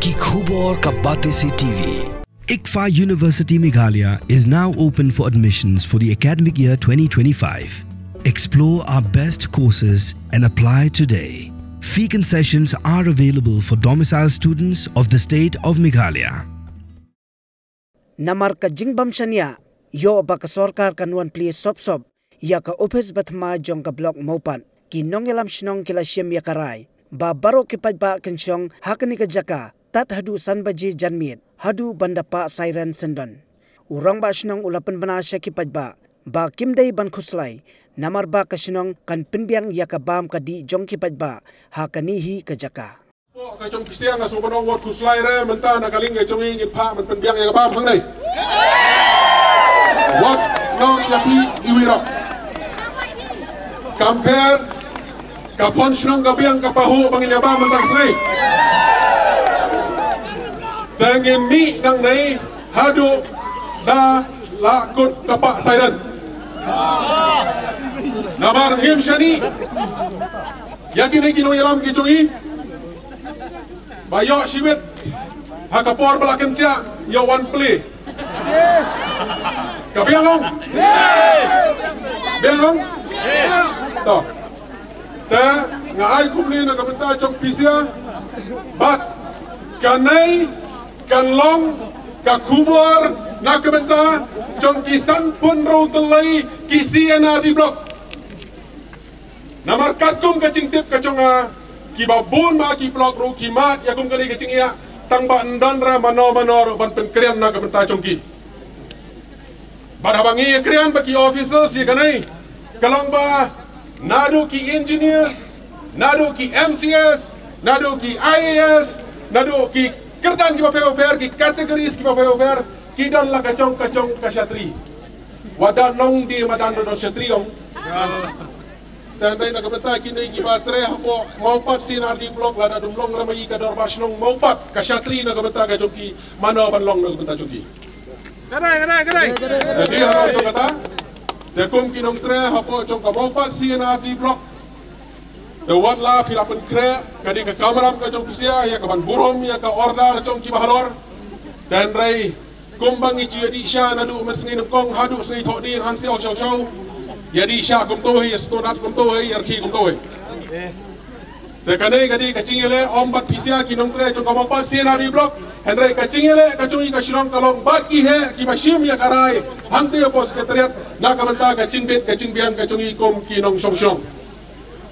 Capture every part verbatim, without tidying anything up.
Ki khubor ka Batesi T V. ICFAI University Meghalaya is now open for admissions for the academic year twenty twenty-five. Explore our best courses and apply today. Fee concessions are available for domicile students of the state of Meghalaya. Namar ka jingbym shaniah, ïoh ba ka sorkar kan wan plie sop sop ïa ka ophis ba thymmai jong ka block Mawpat, ki nongïalam shnong ki la shim ïa ka rai ba baroh ki paidbah kin shong ha kane ka jaka tad haduh san baje janmiet haduh ban da pah siren syndon. U rangbah shnong u la pynbna sha ki paidbah ba kim dei ban khuslai, namar ba ka shnong kan pynbiang ïa ka bam ka dih jong ki paidbah ha kane hi ka jaka. Ka jong phi sha nga sngewbha ban ong wat khuslai re, mynta na ka liang ka jong i ngin phah ban pynbiang ïa ka bam hangne. Wat nong ïa phi iwei ruh. Kam pher ka pon shnong ka biang ka pahuh ba ngin ïa bam mynta ka sngi. Te ngin mih nangne haduh da la kut ka pah siren. Namar ngim shaniah ïa kine ki nongïalam ki jong i ba ïoh shibit ha ka por ba la kynjah ïoh wan plie. Ka biang ong? Biang ong? To. Te nga ai kumne na ka bynta jong phi sha, bad kane kan long ka khubor na ka bynta jong ki sanphew hynriew tylli ki C and R D block. Namar katkum ka jingtip ka jong nga, kiba bun ba ki block ruh ki mad ïa kum kane ka jingïa, tang ba ym don re mano mano ruh ban pynkren na ka bynta jong ki. Bad haba ngi ïa kren bad ki officers ïa kane, ka long ba naduh ki engineers, naduh ki M C S, naduh ki I A S, naduh ki kyrdan kiba pher pher, ki categories kiba pher pher, ki don la ka jong ka jong ka shatri. Wat don long dei madan don shatri ong. Te hynrei na ka bynta kine kiba trei hapoh Mawpat C and R D block, lada ym long re ma i ka dorbar shnong Mawpat, ka shatri na ka bynta ka jong ki, mano ban long na ka bynta jong ki. Ka dei, ka dei, ka dei. Te dei ha ka jong kata. Te kum ki nongtrei hapoh jong ka Mawpat C and R D block, te wat la phi la pynkhreh, ka dei ka kamram ka jong phi sha ïa ka ban burom ïa ka order jong kiba halor. Te hynrei kumba ngi ju ïa dih sha naduh mynsngi nyngkong haduh sngi thohdieng, hangta shaw shaw shaw, ïa dih sha kumto hi, ïa sngewtynnat kumto hi, ïa rkhie kumto hi. Te kane ka dei ka jingïaleh ym bad phi sha ki nongtrei jong ka Mawpat C and R D block, hynrei ka jingïaleh ka jong i ka shnong ka long bad ki heh kiba shim ïa ka rai hangta hapoh secretariat na ka bynta ka jingbit ka jingbiang ka jong i kum ki nongshong shnong.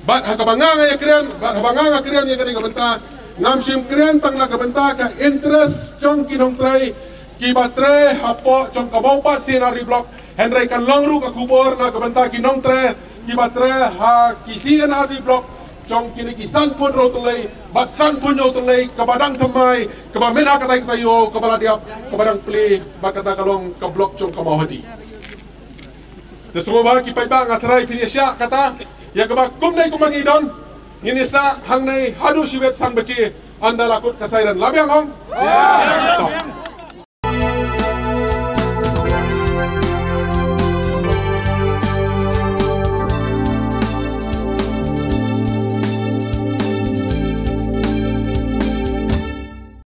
Bad ha kaba nga nga ïa kren, bad haba nga nga kren ïa kane ka bynta, ngam shym kren tang na ka bynta ka interest jong ki nongtrei kiba trei hapoh jong ka Mawpat C and R D block, hynrei kan long ruh ka khubor na ka bynta ki nongtrei kiba trei ha ki C and R D block jong kine ki sanphew hynriew tylli bad sanphew hynñiew tylli, kaba dang thymmai, kaba mynta katai katai ïoh, kaba la dep, kaba dang plie, bad kata ka long ka block jong ka Mawhati. Te sngewbha ki paidbah, nga tharai phin ïa shah kata, ïa kaba kumne kumba ngi don, ngin ïa sah hangne haduh shibit san baje, ynda la kut ka siren. La biang ong?